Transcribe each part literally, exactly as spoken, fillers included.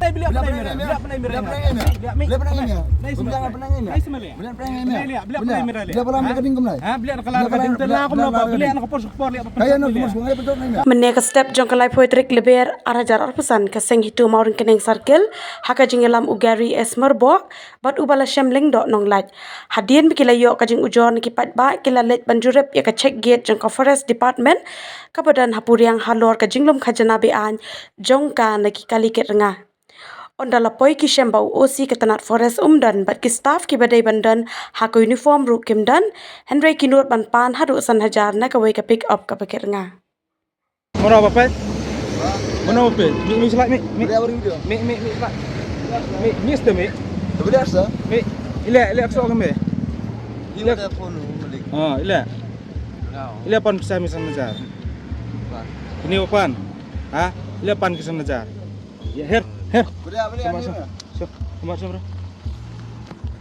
Mynne ka step jong ka laiphew tarik Lber arhajar arphew san, ka Seng HITO Mawryngkneng Circle, ha ka jingïalam u Gary S Myrboh bad u Balashem Lyngdoh Nonglait. Hadien ba ki la ïoh ka jingujor na ki paidbah, ki la leit ban jurip ïa ka check gate jong ka Forest Department kaba don ha Puriang halor ka jinglum khajna be-aiñ jong ka na ki kali kit rnga. Ynda la poi ki shem ba u O C ka tnat Forest um don bad ki staff kiba dei ban don ha ka uniform ruh kim don, hynrei ki nud ban pan haduh san hajar na kawei ka pick up kaba kit rnga. Mano ba peit? Mano ba peit? Mi, mi slide mi. Mi. Boleh apa video? Mi, mi, mi slide. Mi, mi slide mi. Boleh apa? Mi. Ila, ila aku soal kami. Ila ada phone balik. Ah, ila. Ila pan pisa mi san hajar. Ini pan. Ha? Ila pan ki san hajar. Ya, her, her. Boleh apa dia? Sama, sama. Sure. Sama, sama, bro.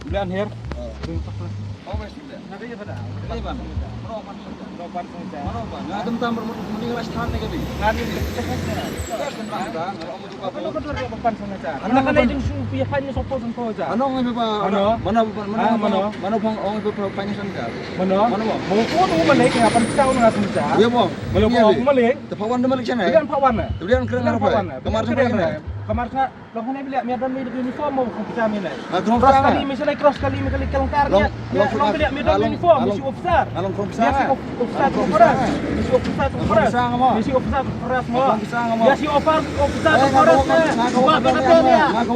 Beli an her. Oh. Beli empat belas. Oh, wes, boleh. Nanti ya pada. Boleh, Bang. Berapa, Bang? Berapa, Bang? Berapa, Bang? Nah, tentang bermutut mending rush time ni kali. Nanti. Yes, tentang, Bang. Kalau mau tukar. Kalau kau dua puluh delapan sana aja. Anak-anak yang suruh pihak hanya sopo sengko aja. Ano ngai ba? Mano? Mano, mano, ah, mano, mano? Mano bang ong ba pa-, pa-, ni san ka? Mano? Mano bang? Mo ko no malik ya pan sa na san ka. Ya bang. Mano ko malik? Te phawan de malik sana. Dia phawan na. Dia kena apa? Kamar sa kena. Kamar sa. Long hane bilik mi don mi uniform mo ko pisa mi na. Ah, cross kali mi sana cross kali mi kali kelengkar ni. Long bilik mi don uniform mi si officer. Long cross. Mi si officer tu officer. Mi si officer tu officer. Mi si officer tu officer mo. Ya si officer, officer tu forest na. Ba ka kata ni. Ba ka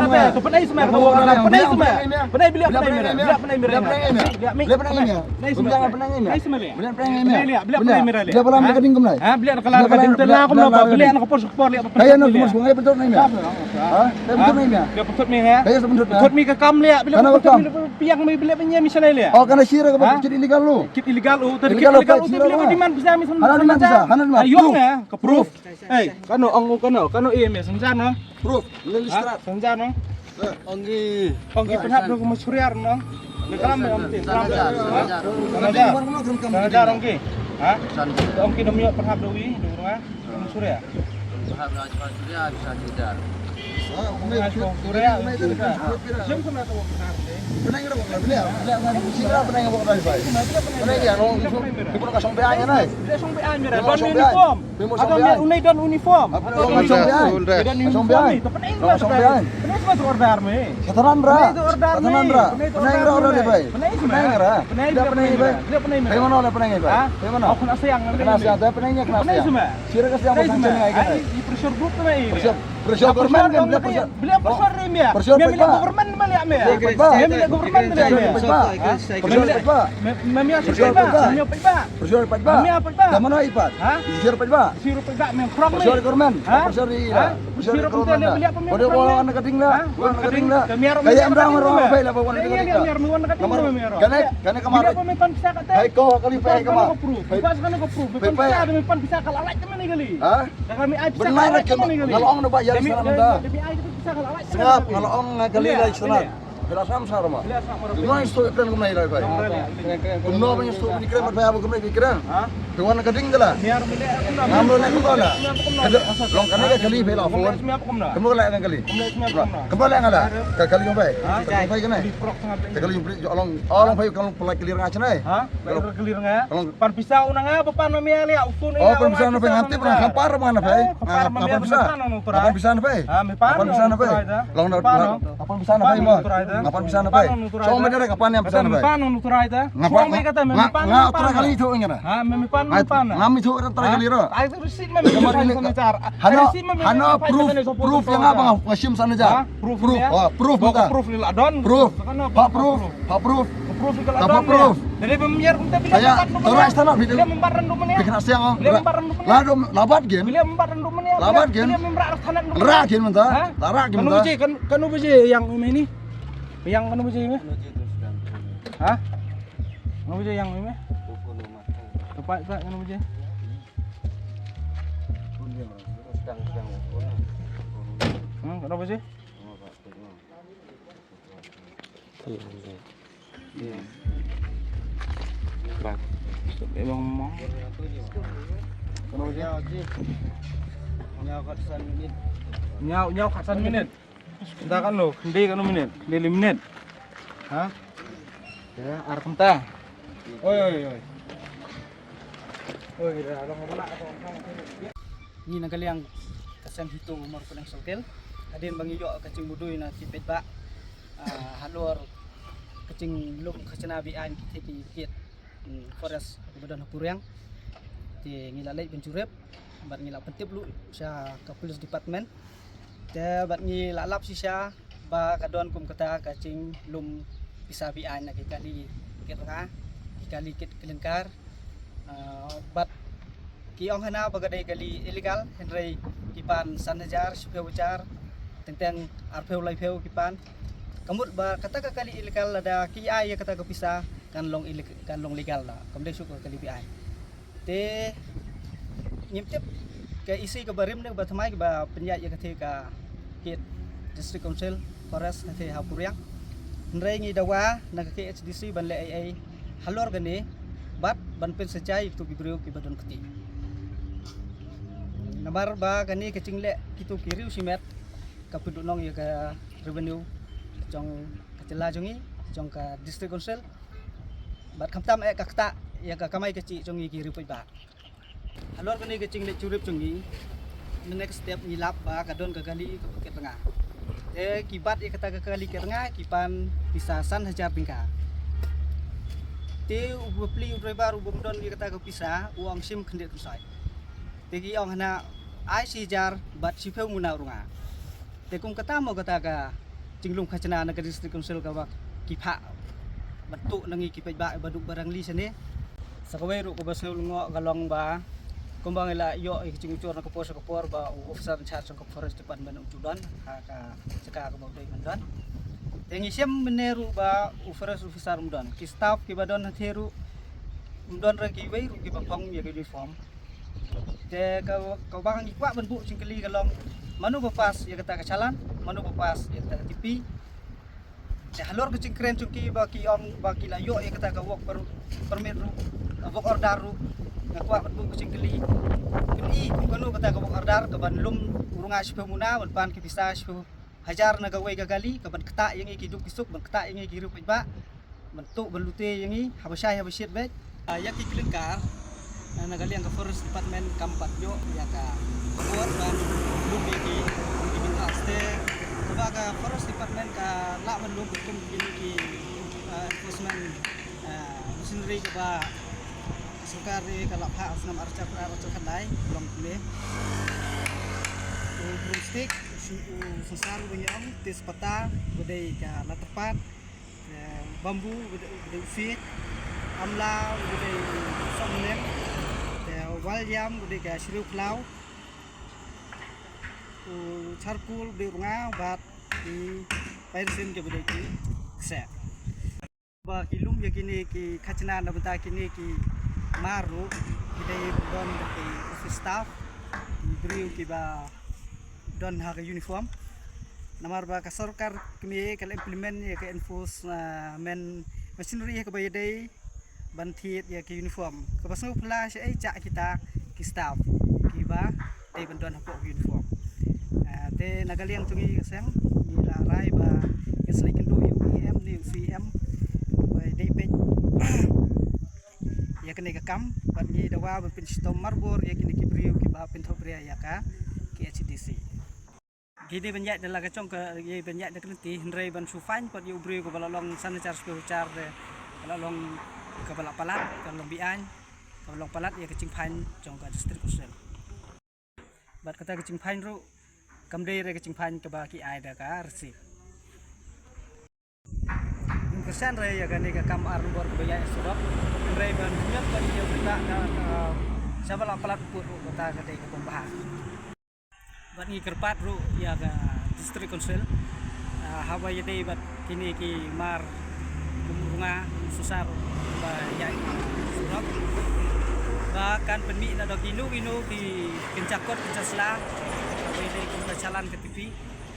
kata. Tu penai semua. Penai semua. Penai bilik penai mira. Bilik penai mira. Bilik mi. Penai semua. Penai bilik penai mira. Bilik penai mira. Ha bilik kala ka ding tela ko no. Bilik ko por por. Kaya no ko mos ko ngai betul ni mira. Ha betul ni mira. Bilik betul ni mira. Kaya betul. Betul mi ka kam le. Bilik betul mi piang mi bilik penye mi sana le. Oh kana sira ka betul illegal lo. Kit illegal u, tadi kit illegal u, tadi illegal u, demand visa mi sana. Hana demand visa, hana demand. Ayo na, ka proof. Eh, kano ong u kano, kano e me sanjan no? Proof, lili strat. Sanjan no? Ong ki, ong ki penhap do ko mashuriar no. Ni kalam me ong ti, kalam me. Sanjan ong ki. Ha? Ong ki dom yo penhap do wi, do nga. Surya. Surya bisa didar. Surya. Jom kena tu. Penang dah bukan beliau. Beliau kan sila penang bukan dari bai. Penang dia long. Dia pun kasong be aja nai. Dia song be aja. Don uniform. Ada unai don uniform. Kasong be aja. Don uniform. Kasong be aja. Penang dah order me. Satanan ra. Satanan ra. Penai ra order ni bai. Penai ra. Penai ra. Penai mano la penai bai. Penai mano. Kena siang, penai nya kena siang. Sira ka siang pasang channel ai kena. Pressure group na i. Pressure, pressure government kan, bila pressure. Bila pressure ni mia. Pressure government mali mia. Pressure government mali mia. Pressure paidbah. Mia paidbah. Pressure paidbah. Mia paidbah. Dah mano ipat? Ha? Pressure paidbah. Pressure paidbah mia. Pressure government. Ha? Pressure ni. Siro pun tele beliak pun. Pada orang nak kading lah. Orang nak kading lah. Kaya amrang orang apa lah bawa nak kading lah. Kamar. Kane, kane kamar. Beliak pun mepan pisa kata. Hai ko kali pai kamar. Pas kane ko proof. Pas kane ko proof. Mepan pisa, mepan pisa kalau awak teman ni kali. Ha? Dah kami ai pisa. Benar kalau awak teman ni kali. Kalau orang nak bayar sana minta. Demi ai pisa kalau awak teman. Sengap kalau orang kali lah sana. Bila sam sar ma. Bila sam sar ma. Kumno sto ikren kumno ilai bai. Kumno ban sto ikren mat bai abu kumno ikren. Ha? Kumno ka ding kala. Ngam lo ne kumno la. Long kane ka kali bai la phone. Kumno la kali. Kumno la ngala. Ka kali bai. Ka kali bai kane. Ka kali bai long long bai ka long pelai kali nga chnai. Ha? Kali nga. Pan pisa u na nga ba pan ma mia lia u phone. Oh pan pisa na pai nganti pan khampar ma na pai. Khampar ma mia pan pisa na pai. Pan pisa na pai. Ha me pan. Pan pisa na pai. Long na pan pisa na pai ma. Pan pisa na pai. Song me dere ka pan yang pisa na pai. Pan nu turai ta. Nga pan. Nga turai kali tu ngana. Ha me pan pan. Nga mi tu turai kali ro. Ai tu receipt me. Hana hana proof proof yang apa nga shim sana ja. Proof proof. Proof ni la don. Proof. Ha proof. Ha proof. Proof. Proof. Dari pemiar kita bila. Saya terus tanah bila. Bila membar rendu menia. Kena siang. Bila membar rendu menia. Labat gen. Bila membar rendu menia. Labat gen. Bila membar rendu menia. Ra gen menta. Ra gen menta. Kanu baje yang ini. Yang kanu baje ini. Ha? Kanu baje yang ini. Tepat tak kanu baje. Hmm, kanu baje. Bang. Memang mau. Kanu baje. Yang kat san minit. Ñiaw, ñiaw khatsan minit. Kynta katno, khyndai katno minit, khyndai minit. Ha? Ya, ar kynta. Oi, oi, oi. Oi, da, long, long, long. Ngi na ka liang ka seng HITO Mawryngkneng Circle. Hadien ba ngi ïoh ka jingmudui na ki paidbah, ah, halor ka jinglum khajna be-aiñ ki theh ki kit, hmm, forest kaba don ha Puriang. Te ngi la leit ban jurip bad ngi la pyntip ruh sha ka police department. Te bad ngi la lap shisha ba ka don kum kata ka jinglum pisa be-aiñ na ki kali kit rnga, ki kali kit klyngkar. Ah, bad ki ong hana ba ka dei kali illegal, hynrei ki pan san hajar, shiphew hajar, teng teng arphew laiphew ki pan. Ka mut ba kata ka kali illegal, lada ki ai ïa kata ka pisa kan long illeg-, kan long legal da. Kam dei shuh ka kali be-aiñ. Te ngim tip ka isi kaba rim ne kaba thymmai kaba pynïaid ïa ka theh ka kit District Council Forest ka theh ha Puriang. Hynrei ngi dawa na ka K H A D C ban leh ei ei halor kane bad ban pynsajai ïa kitu ki briew kiba don kti. Namar ba kane ka jingleh kitu ki riew shimet ka pynduhnong ïa ka revenue jong ka jylla jong ngi, jong ka District Council. Bad khamtam eh ka ktah ïa ka kamai kajih jong ngi ki riew paidbah. Halor kane ka jingleit jurip jong ngi, the next step ngi lap ba ka don ka kali kaba kit rnga. Te ki bat ïa kata ka kali kit rnga ki pan pisa san hajar tyngka. Te u bapli u driver u bym don ïa kata ka pisa u ong shim khyndiat khynsoit. Te ki ong hana ai shi hajar bad shiphew muna u rnga. Te kum kata mo kata ka jinglum khajna na ka District Council kaba ki phah ban tuh na ngi ki paidbah ba duk ba rangli shane. Sa kawei ruh kaba sngewlyngngoh ka long ba kumba ngi la ïoh ïa ka jingujor na ka por sha ka por ba u officer in charge jong ka Forest Department um ju don ha ka jaka kaba u dei ban don. Te ngi shem mynne ruh ba u forest officer um don, ki staff kiba don hatei ruh um don, re kiwei ruh kiba phong ïa ka uniform. Te ka, kaba ngi kwah ban buh jingkylli ka long, mano ba pass ïa kata ka challan, mano ba pass ïa kata ka T P. Te halor ka jingkren jong ki ba ki ong ba ki la ïoh ïa kata ka work per-, permit ruh, work order ruh. Nga kwah ban buh ka jingkylli, pyni kum kano kata ka work order kaban lum u rnga shiphew muna, ban pan ki pisa shiphew hajar na kawei ka kali, kaban ktah ïa ngi ki duk ki suk, ban ktah ïa ngi ki riew paidbah, ban tuh ban lute ïa ngi haba shai haba shit beit. Ah, ïa ki klyngkar, ah, na ka liang ka Forest Department kam pat ïoh ïa ka award ban lum ïa ki, ki bynta. Te kaba ka Forest Department ka lah ban lum kum kine ki, ah, enforcement, ah, machinery kaba ka sorkar ka la phah ha u snem arhajar khyndai, arhajar khyndai, long kine. U broomstick, u syn-, u synsar uba ngi ong, tejpata uba dei ka latrpat, eh, bamboo uba dei, uba dei u siej, amla uba dei u sohmynnin, te u walïam uba dei ka shyriew khlaw, u charcoal uba dei u rnga, bad ki pairsien kiba dei ki kseh. Ba ki lum ïa kine ki khajna na bynta kine ki mar ruh ki dei ban don da ki office staff, ki briew kiba don ha ka uniform. Namar ba ka sorkar kmie ka la implement ïa ka enforcement machinery ïa kaba ïadei ban thied ïa ka uniform. Kaba sngewphylla shaei, jah kita ki staff kiba dei ban don hapoh uniform. Ah, te na ka liang jong ngi ka seng ngi la rai ba ngin sa leit kynduh ïa u E M ne u C M ba dei peit ïa kane ka kam, bad ngi dawa ban pynshitom marbor ïa kine ki briew kiba pynthohbria ïa ka K H A D C. Ngi dei ban ïaid da la ka jong ka, ngi ban ïaid da ka lynti, hynrei ban shu fine pat ïa u briew kaba la long san hajar shiphew hajar, kaba la long, kaba la palat, kaba la long be-aiñ, kaba la long palat ïa ka jingfine jong ka District Council. Bad kata ka jingfine ruh kam dei re ka jingfine kaba ki ai da ka receipt. Ngim kyrshan re ïa kane ka kam ar nombor kaba ïaid surok, hynrei ban ñiot ban ïa u paidbah ka, ka, shaba la palat u pud ruh kata ka dei ka bym bha. Bad ngi kyrpad ruh ïa ka District Council, ah, haba ïadei bad kine ki mar kum u rnga, kum u susar ba ïaid surok, ba kan pynmih na da kino kino ki kynja kot kynja sla haba ïadei kum ka challan ka T P,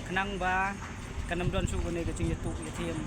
khnang ba kan ym don shuh kane ka jingïathuh ïathiam.